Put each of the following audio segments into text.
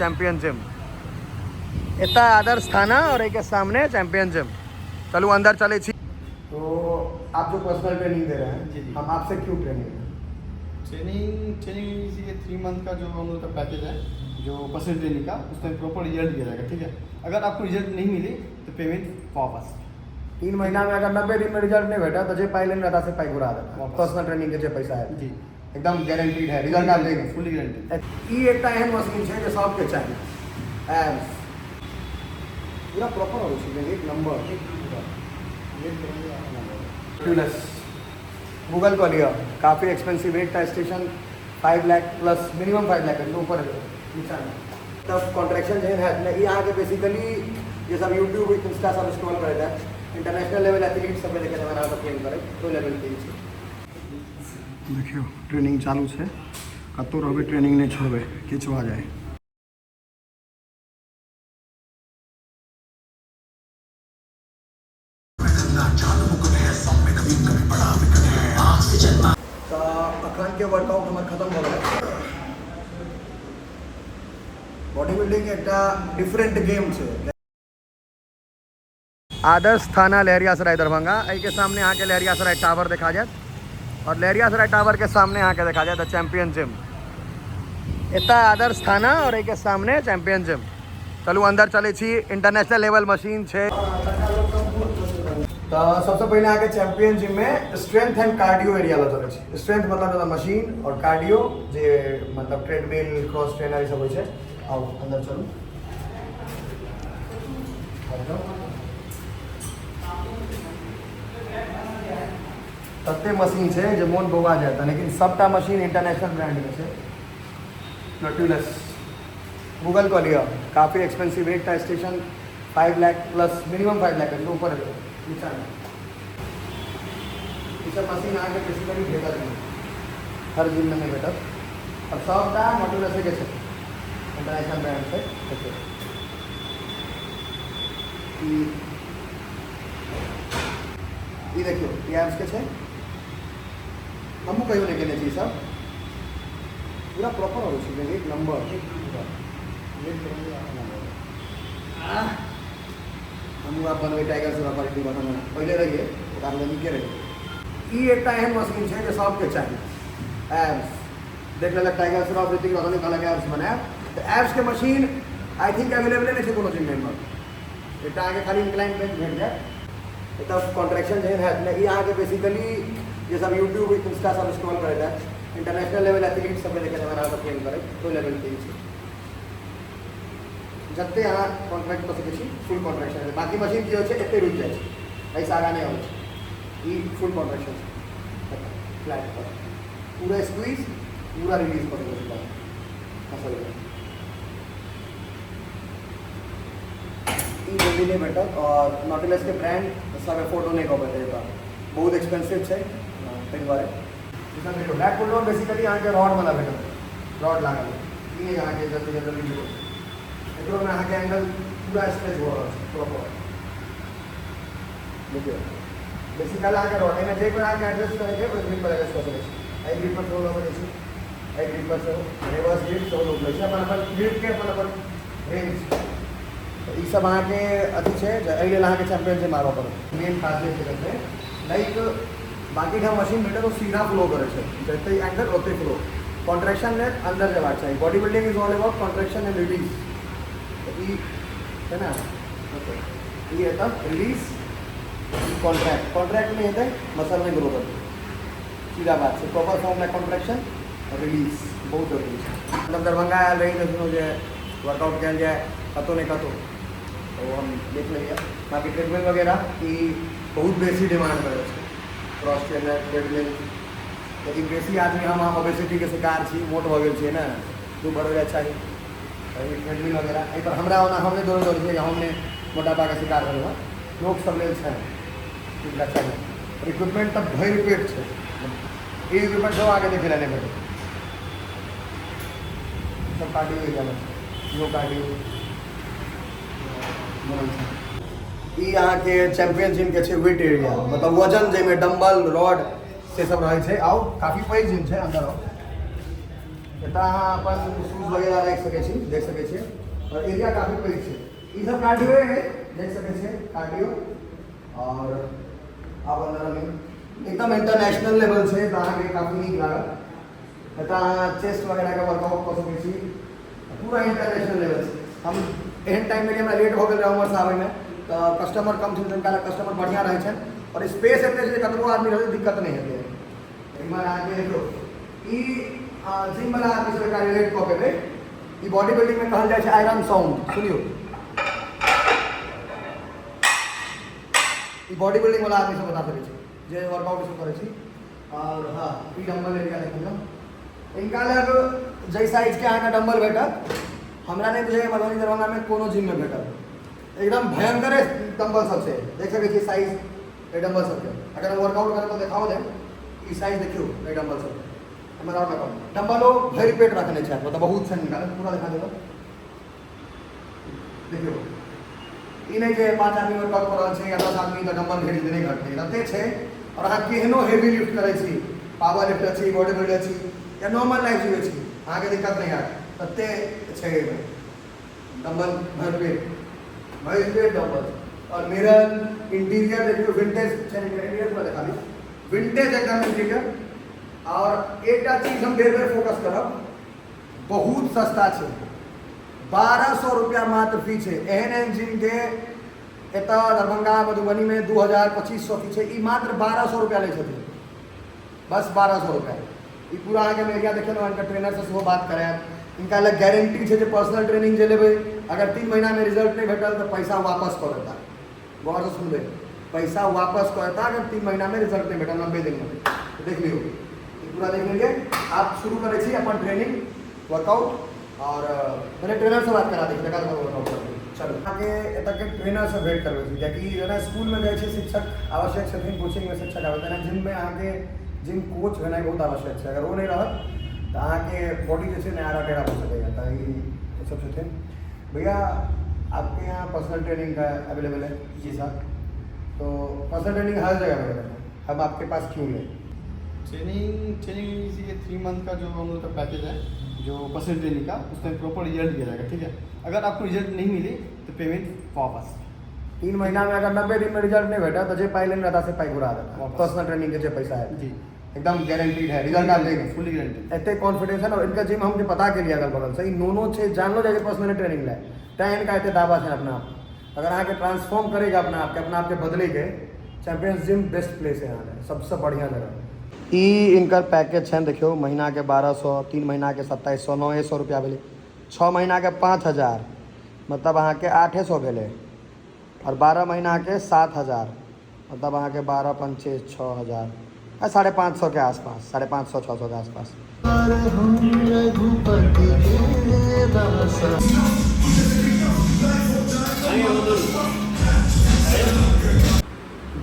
Champion gym. एतऽ आदर्श थाना और एहिके सामने चैंपियन जिम। चलू अंदर चलै छी। तो आप जो पर्सनल ट्रेनिंग दे रहे हैं, जी, जी। हम आपसे क्यों ट्रेनिंग लें? ट्रेनिंग ट्रेनिंग इसी के 3 मंथ का जो हम लोग का पैकेज है, जो पर्सनल ट्रेनिंग का, उसमें प्रॉपर रिजल्ट दिया जाएगा, ठीक है? अगर आपको रिजल्ट नहीं मिली तो पेमेंट वापस। 3 महीना में अगर 90 दिन में रिजल्ट नहीं भेटा तो जे पाई लेने रहता से पाई घुरा देता? वापस। पर्सनल ट्रेनिंग के जे पैसा है? जी। एकदम गारंटीड है, रिजल्ट आप देंगे? Fully guarantee. ई एकटा एहन मशीन छै जे सबके चाही। एब्स पूरा प्रॉपर अबै छै, एक नंबर। ट्यूलेस गूगल कऽ लिअ, काफी एक्सपेंसिव। एकटा station 5 lakh plus, minimum 5 lakh, ऊपर नीचामे तब कॉन्ट्रैक्शन जेहन हैत ने। ई अहाँके बेसिकली जे सब यूट्यूब, इंस्टा सब स्क्रॉल करैत हैत, इंटरनेशनल लेवल एथलीट सबके देखैत हैत अहाँ सब ट्रेन करैत, ओहि लेवलके ई छै। देखियौ, ट्रेनिंग चालू छै। कतहु रहबै, ट्रेनिंग नहि छोड़बै, किछु भऽ जाय। तऽ अखनके वर्कआउट हमर खतम भऽ गेलै। बॉडी बिल्डिंग एकटा डिफरेंट गेम छै। आदर्श थाना, लहरियासराय, दरभंगा। एहिके सामने अहाँके लहरियासराय टावर देखा जायत और लहरियासराय टावर के सामने अहाँके देखा जायत चैंपियन जिम। एतऽ आदर्श थाना और एहिके सामने चैंपियन जिम। चलू अंदर चलै छी। इंटरनेशनल लेवल मशीन छै। तऽ सबसँ पहिने अहाँके चैंपियन जिम में स्ट्रेंथ एंड कार्डियो एरिया लऽ चलै छी। स्ट्रेंथ मतलब जेना मशीन और कार्डियो जे मतलब ट्रेडमिल, क्रॉस ट्रेनर, ई सब होइ छै। आउ, अंदर चलू। आबि जाउ। तते मशीन छै जे मोन बौआ जायत, लेकिन सबटा मशीन इंटरनेशनल ब्रांडके छै। नट्यूलस गूगल कऽ लिअ, काफी एक्सपेंसिव। एकटा station 5 lakh plus, minimum 5 lakh, ऊपर नीचामे। ई सब मशीन अहाँके बेसिकली भेटत नहि, हर जिममे नहि भेटत। आओर सबटा नॉटिलसेके छै, इंटरनेशनल ब्रांड छै। देखियौ, ई ई देखियौ, ई एप्स के छै। हमहूँ कहियो नहि केने छी। ई सब पूरा प्रॉपर अबै छै, एक नंबर। हमहूँ आब बनबै टाइगर श्रॉफ वाली टीम। पहिले रहियै, ओकरा लेल नीके रहियै। ई एकटा एहन मशीन छै जे सबके चाही। एब्स देख लेलक टाइगर श्रॉफ, ऋतिक रोशन, कहलक एब्स बनायब। तऽ एब्सके मशीन I think अवेलेबले नहि छै कोनो जिम में। एकटा अहाँके खाली इंक्लाइन बेंच भेट जायत। एतऽ कॉन्ट्रैक्शन जेहन हैत ने। ई अहाँके बेसिकली जे सब यूट्यूब, इंस्टा सब स्क्रॉल करैत हैत, इंटरनेशनल लेवल एथलीट सबके देखैत हैत अहाँ सब ट्रेन करैत, ओहि लेवलके ई छै। जते अहाँ कॉन्ट्रैक्ट कऽ सकै छी, फुल कॉन्ट्रैक्शन हेतै। बाकी मशीन की होइ छै, एते रुकि जाइ छै, एहिसँ आगाँ नहि अबै छै। ई फुल कॉन्ट्रैक्शन छै। फ्लैट पर पूरा स्क्वीज, पूरा रिलीज कऽ सकै छी मसल के। ई जल्दी नहि भेटत और नॉटिलसके ब्रांड सब एफोर्डो नहि कऽ पेतै एतऽ, बहुत एक्सपेंसिव छै, ताहि दुआरे। ई सब देखियौ, लैट पुल डाउन बेसिकली अहाँके रॉड वाला भेटत, रॉड लागल। ई नहि अहाँके जल्दी जल्दी भेटत। एकरोमे अहाँके एंगल पूरा स्ट्रेच भऽ रहल छै प्रॉपर। देखियौ, बेसिकली अहाँके रॉड, एहिमे जे बेर अहाँके एडजस्ट करैके ओहि ग्रिप पर एडजस्ट कऽ सकै छी। एहि ग्रिप पर सेहो लऽ सकै छी, एहि ग्रिप पर सेहो, रिवर्स ग्रिप सेहो लोक लै छै। अपन अपन ग्रिपके अपन अपन रेंज छै। तऽ ई सब अहाँके अथी छै जे एहि लेल अहाँके चैंपियन जिम आबऽ पड़त। मेन खासियत छै एकर, लाइक बाकी ठाम मशीन भेटत, ओ सीधा फ्लो करै छै, जते एंगल ओते फ्लो। कॉन्ट्रैक्शन लेल अंदर जेबाक चाही। Body building is all about contraction and release. तऽ ई छै ने, ई एतऽ रिलीज, ई कॉन्ट्रैक्ट। कॉन्ट्रैक्ट नहि हेतै, मसल नहि ग्रो करतै, सीधा बात छै। प्रॉपर फॉर्ममे कॉन्ट्रैक्शन और रिलीज बहुत जरूरी छै। मतलब दरभंगा आयल रही तऽ सोचलहुँ जे वर्कआउट कयल जाय कतहु नहि कतहु, तऽ ओ हम देख लेलियै। बाँकी ट्रेडमिल वगैरह ई बहुत बेसी डिमांड करै छै, क्रॉस ट्रेनर, ट्रेडमिल। लेकिन बेसी आदमी हम ओबेसिटीके शिकार छी, मोट भऽ गेल छियै ने, दू बढ़ै लए चाही। तऽ ई ट्रेडमिल वगैरह एहिपर हमरा ओना हम नहि दौड़ै दौड़ै छियै, हम नहि मोटापाके शिकार भेलहुँ हँ। लोकसभ लेल छै, जिनका चाही। इक्विपमेंट तऽ भरि पेट छै। ई इक्विपमेंट सब आगे देखै लए नहि भेटत। सब कार्डियो एरियामे छै, इहो कार्डियो बनल छै। ई अहाँके चैंपियन जिम के छै वेट एरिया, मतलब वजन, जाहिमे डम्बल, रॉड से सब रहै छै। आउ, काफी पैघ जिम छै, अंदर आउ। एतऽ अहाँ अपन शूज वगैरह राखि सकै छी, देख सकै छियै। आओर एरिया काफी पैघ छै। ई सब कार्डियो है, देख सकै छियै कार्डियो। आओर आब अन्दर एकदम इंटरनेशनल लेवल छै, तऽ अहाँके काफी नीक लागत। एतऽ अहाँ चेस्ट वगैरहके वर्कआउट कऽ सकै छी, पूरा इंटरनेशनल लेवल छै। हम एहन टाइममे हमरा लेट भऽ गेल रहै उम्हरसँ आबैमे, तऽ कस्टमर कम छै, तनिका कस्टमर बढ़िआँ रहै छनि आओर स्पेस एते छै जे कतबो आदमी रहतै दिक्कत नहि हेतै। एम्हर अहाँके देखियौ ई जिमवला आदमी सब एकरा रिलेट कऽ पेबै। ई बॉडी बिल्डिंगमे कहल जाइ छै आयरन साउंड, सुनियौ ई बॉडी बिल्डिंग वाला आदमी सब बता सकै छै जे वर्कआउट सब करै छी। आओर हँ ई डम्बल एरिया देखियौ, इनका लग जाहि साइजके अहाँके डम्बल भेटत, हमरा नहि बुझाइए मधुबनी दरभंगामे कोनो जिममे भेटत। एकदम भयंकरे डम्बल सब छै, देख सकै छियै साइज एहि डम्बल सबके। अगर हम वर्कआउट करब तऽ देखाओ देब। ई साइज देखियौ एहि डम्बल सबके, हमर आओर लगाउ डम्बलो भरि पेट रखने छथि, मतलब बहुत छनि हिनका लग, पूरा देखा देब। देखियौ ई नहि जे 5 आदमी वर्कआउट कऽ रहल छै या 10 आदमी तऽ डम्बल घेरि नहि घटतै, तते छै। आओर अहाँ केहनो हेवी लिफ्ट करै छी, पावर लिफ्टर छी, बॉडी बिल्डर छी या नॉर्मल लाइफ जीबै छी, अहाँके दिक्कत नहि हैत, तते छै एहिमे डम्बल भरि पेट, भरि पेट डम्बल। आओर मिरर इंटीरियर देखियौ विंटेज छै, इंटीरियर पूरा देखा दियौ, विंटेज एकदम इंटीरियर। आओर एकटा चीज हम बेर बेर फोकस करब, बहुत सस्ता छै, 1200 रुपया मात्र फी छै। एहन एहन जिमके एतऽ दरभंगा मधुबनीमे 2000 2500 फी छै, ई मात्र 1200 रुपया लै छथिन, बस 1200 रुपया। ई पूरा अहाँके हम एरिया देखेलहुँ, हिनकर ट्रेनरसँ सेहो बात करायब। हिनका लग गारंटी छै जे पर्सनल ट्रेनिंग जे लेबै, अगर 3 महीनामे रिजल्ट नहि भेटल तऽ पैसा वापस कऽ देता। गौरसँ सुनबै, पैसा वापस कऽ देता अगर 3 महीनामे रिजल्ट नहि भेटल 90 दिनमे। तऽ देख लियौ, ई पूरा देख लेलियै। आब शुरू करै छी अपन ट्रेनिंग वर्कआउट, आओर पहिले ट्रेनरसँ बात करा दै छी, तकर बाद वर्कआउट करबै। चलू अहाँके एतऽके ट्रेनरसँ भेँट करबै छी, कियाकि जेना स्कूलमे जाइ छै शिक्षक आवश्यक छथिन, कोचिंगमे शिक्षक आबै, तेना जिममे अहाँके जिम कोच भेनाइ बहुत आवश्यक छै। अगर ओ नहि रहत तऽ अहाँके बॉडी जे छै ने आरा टेढ़ा भऽ सकैए। तऽ ई सब छथिन। भैया आपके यहाँ पर्सनल ट्रेनिंग का अवेलेबल है? जी सर। तो पर्सनल ट्रेनिंग हर जगह अवेलेबल है, हम आपके पास क्यों लें? ट्रेनिंग ट्रेनिंग ये 3 मंथ का जो हम लोग का पैकेज है, जो पर्सनल ट्रेनिंग का, उसमें प्रॉपर रिजल्ट दिया जाएगा, ठीक है। अगर आपको रिजल्ट नहीं मिली तो पेमेंट वापस। 3 महीना में अगर 90 दिन में रिजल्ट नहीं भेटा तो जे पाई लेने रहता से पाई घुरा देता। वापस। पर्सनल ट्रेनिंग के जे पैसा है जी एकदम गारंटीड है, रिजल्ट आप देंगे, फुली गारंटी। एते कॉन्फिडेंस है ना। इनका जिम हम जे पता के लिए अगल बगल से ई नोनो छै, जानलो जाइ छै पर्सनल ट्रेनिंग लै, तैं इनका एते दावा छै अपना आप। अगर अहाँके ट्रांसफॉर्म करेगा अपना आपके, अपना आपके बदलेके, चैंपियंस जिम बेस्ट प्लेस है अहाँके, सबसँ बढ़िआँ जगह। ई इनकर पैकेज छनि, देखियौ महीनाके 1200, 3 महीनाके 2700, 900 रुपया भेलै, 6 महीनाके 5000, मतलब अहाँके 800 भेलै, आओर 12 महीनाके 7000, मतलब अहाँके 12 पंचे 6000, 550 के आसपास, 550 600 के आसपास।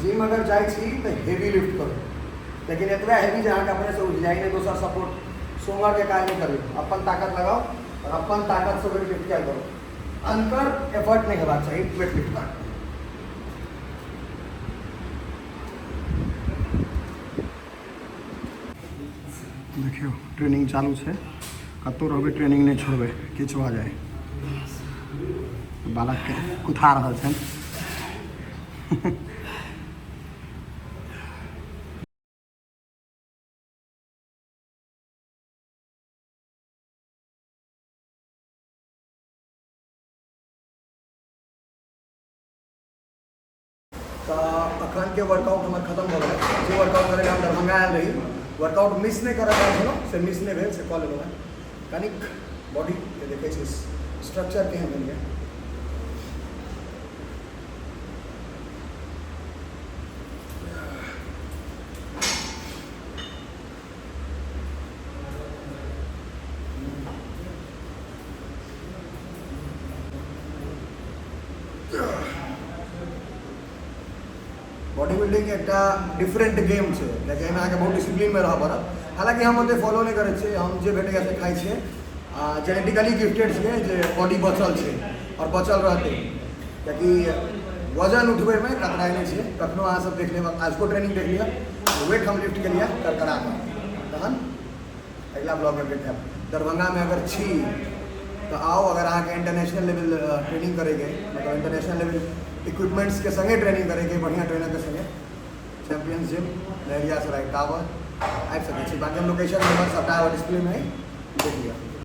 जिम अगर जाइ छी तऽ हेवी लिफ्ट करू, लेकिन एतबा हेवी जे अहाँके अपनेसँ उठि जाइ, नहि दोसर सपोर्ट सोमवारके काज नहि करियौ, अपन ताकत लगाउ आओर अपन ताकतसँ वेट लिफ्ट कयल करू, अनकर एफर्ट नहि हेबाक चाही वेट लिफ्ट कर। देखियौ ट्रेनिंग चालू छै, कतहु रहबै ट्रेनिंग नहि छोड़बै, किछु भऽ जाय। बालकके कुथा रहल छनि। तऽ अखनके वर्कआउट हमर खतम भऽ गेलै। जे वर्कआउट करै लए हम दरभंगा आयल रही, वर्कआउट मिस नहि करऽ चाहै छलहुँ, से मिस नहि भेल, से कऽ लेलहुँ हेँ। कनिक बॉडीके देखै छी स्ट्रक्चर केहन भेल यऽ। बॉडी बिल्डिंग एकटा डिफरेंट गेम छै, कियाकि एहिमे अहाँके बहुत डिसिप्लिनमे रहऽ पड़त। हालाँकि हम ओतेक फॉलो नहि करै छियै, हम जे भेटैए से खाइ छियै। आ जेनेटिकली गिफ्टेड छियै जे बॉडी बचल छै आओर बचल रहतै, कियाकि वजन उठबैमे कतराइ नहि छै। कखनो अहाँ सब देख लेब, आजुको ट्रेनिंग देख लिअ, वेट हम लिफ्ट केलियै करकरा कऽ। तहन अगिला ब्लॉगमे भेट हैब। दरभंगामे अगर छी तऽ आउ, अगर अहाँके इंटरनेशनल लेवल ट्रेनिंग करैके, मतलब इंटरनेशनल लेवल इक्विपमेंट्स के संगे ट्रेनिंग करैके, बढ़िया ट्रेनर के संगे, चैंपियंस जिम लहेरियासराय टावर आबि सकै छी। बाकी हम लोकेशन नंबर सबटा डिस्प्ले में देख लिअ।